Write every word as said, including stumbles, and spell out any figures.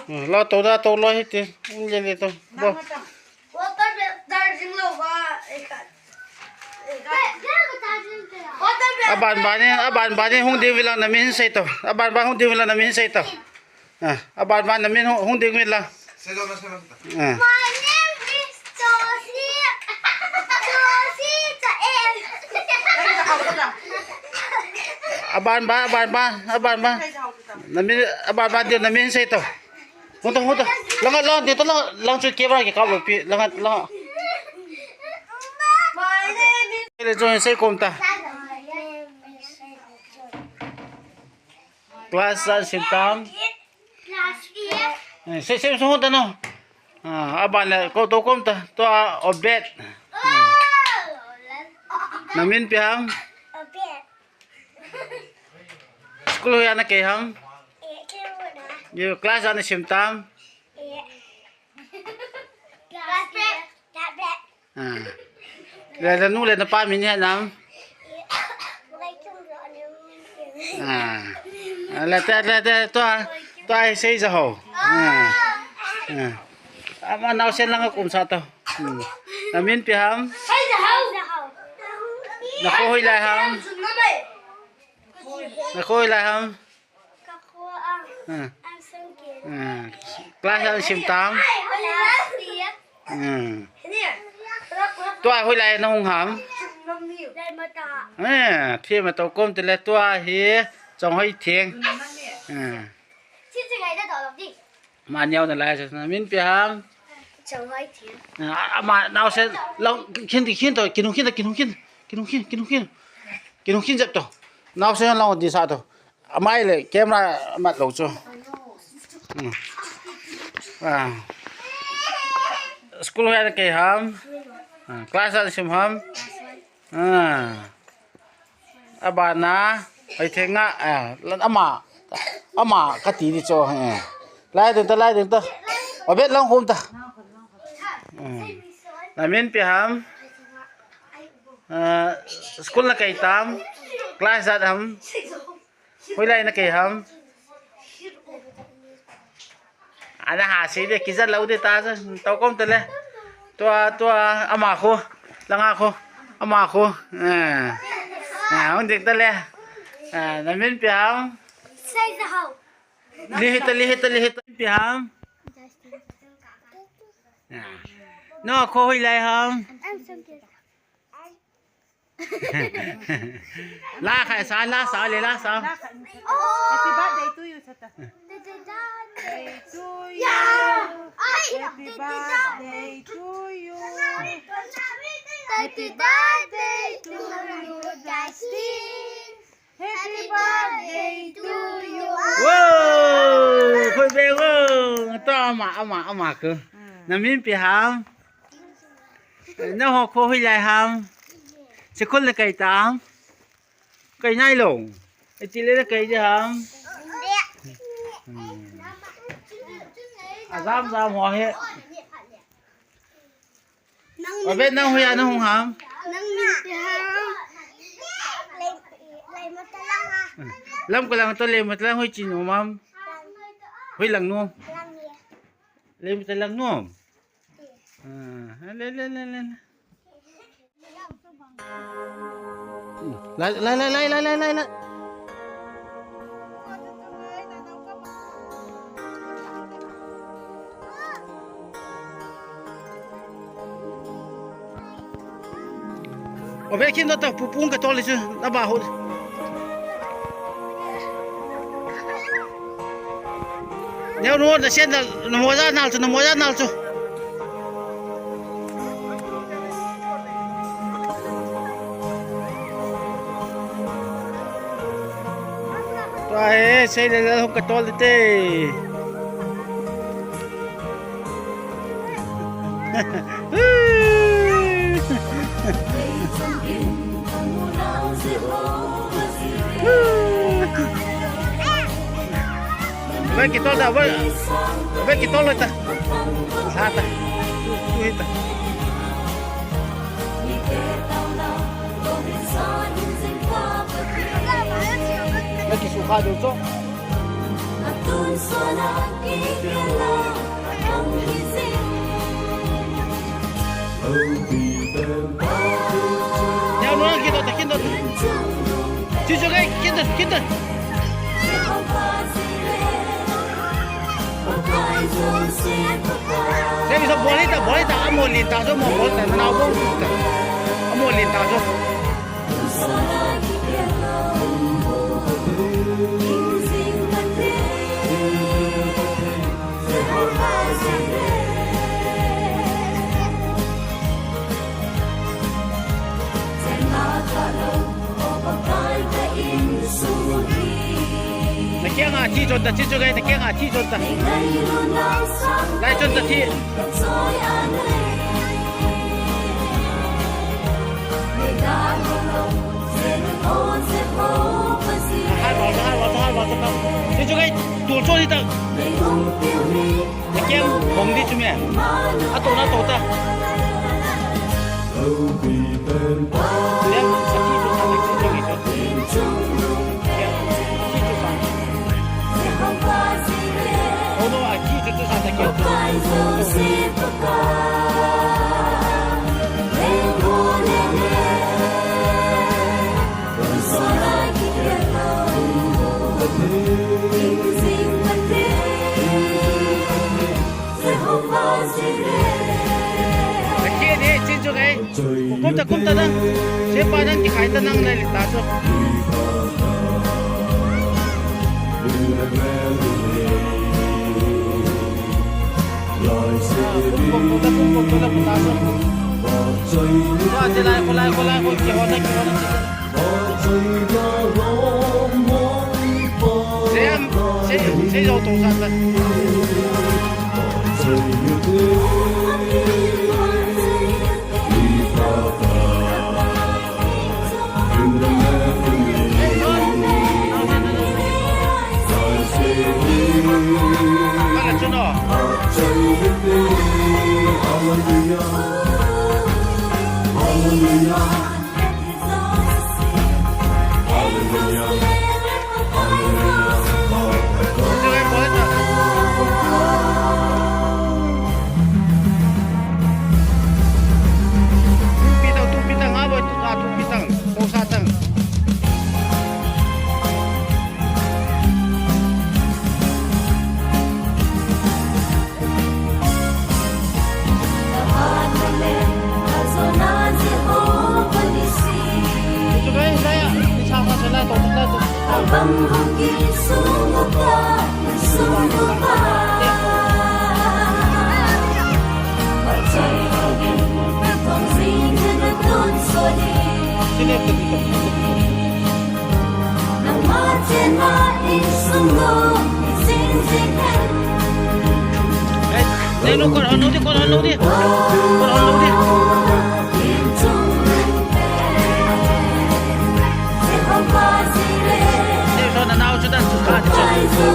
Hmm, lo to da to lo hi ti. Ung le le to. Bo. Water bag charging lo ba. Water bag. Aban ban in, aban ban in hung ding vin lang na min sei to. Aban ban hung ding vin lang na min sei to. Ah, aban ban na min hung, hung ding vin lang. Sei lo na sei lo. Ah. My name is Josie. Josie the egg. Aban ban, aban ban, aban ban. Na min, aban ban ding na min sei to. Hung ta, hung ta. Lang, lang, dito lang, lang chu camera kikap lou pi, lang, lang. Kei le chun sei kom ta. Class a sim tam. Eh, sei, sei, sei hung ta no. Ah, aban le, ko to kom ta. Tua Obed. Hmm. Na min ipi ham? School hoiya na kei ham? Ye, class a na sim tam? Ah. Le, le nu le na pa min hi nam? Ah. Ah, le te, le te, tua, tua hi sei ja ho. Ah. Ah. Ama naosen lang a kum sa to. Hmm. Na min ipi ham? Na kho hoilai ham? Na kho hoilai ham? Ah. Ah. Class a sim tam? Hmm. Tua hoilai na hung ham? Eh, thi ma to kom te le tua hi Chonghoi Theng. Eh. Ma neo na lai sa na min ipi ham? Ah, ama naosen lang khin ti khin to, kin hung khin to, kin hung khin, kin hung khin, kin hung khin. Kin hung khin jep to. Naosen lang di sa to. Amai le camera mat lou chu. Hmm. Ah. School hoiya na kei ham? Ah, class a sim ham? Ah. Aban a, hoi thenga, ah, lan ama, ama kati di chu, eh. Lai ding ta, lai ding ta. Obed lang kom ta. Hmm. Na min ipi ham? Ah, school na kei tam? Class ijat ham? Hoilai na kei ham? Ana ha sei de kija lou de ta ja. To kom te le. Tua, tua, ama kho. Langa kho. Ama kho. Eh. Ah, hung ding ta le. Ah, na min ipi ham? Sei ja ho. Li hi ta, li hi ta, li hi ta. Ipi ham? Ah. No kho hoilai ham? La khai sa, la sa, le la sa. Happy birthday to you, sa ta. Happy birthday to you. Happy birthday to you. Happy birthday to you, Justin. Happy birthday to you. Wow! Khoi be wow! To ama, ama, ama ko. Hmm. Na min ipi ham? Na ho kho hoilai ham? School na kei tam? Kei nai lou. Iti le na kei di ham? Hmm. Ajam jam ho he. Nang Obed, nang hoiya na hung ham? Nang min ipi ham? Lei, Leimatalang a. Lamka lang to, Leimatalang hoi chin um ham? Hoi lang nom? Lang ye. Leimatalang nom? Ah, le, le, le, le. Lai, lai, lai. Obed, khin to ta, pu, pung ka tol le chu, na ba ho. Neo nu, na sen na, na moja nal chu, na moja nal chu. Tua hi, sei le le hung ka tol te. Ve kitol da, ve, ve kitol ta. Sa ta. Tu, tu hi ta. Ve kisu kha du cho. Neo, neo, kidot ta, kidot ta. Chuchu gai, kidot, kidot. Dei, so bol hita, bol hita, amo lin ta so, amo bol ta, amo lin ta so. Na kianga thi chon ta, thi chon gai, na kianga thi chon ta. Lai chon ta thi. Hai, hai, hai, hai, hai. Thi chon gai, tu chon hi ta. Nakiang bong di chu me. Ato na to ta. Dem, ati chu sa na chu chu ni chu. Kiang, ati chu sa. Oh no, ati chu chu sa ta kiang. Akhia ni, chin chu ngai. Kum ta, kum ta na. Sepa nang kikhai ta nang lai ta chu. Kum, kum, kum ta, kum, kum, kum ta, kum ta chu. Wa, che lai, ko lai, ko lai, ko, kihon na, kihon na. Sem, sei, sei jo to san ta. Kana chuno. Hallelujah. Nei, no, kon hon lou di, kon hon lou di. Kon hon lou di. Nei, so na nao chu dan chu ka di chu.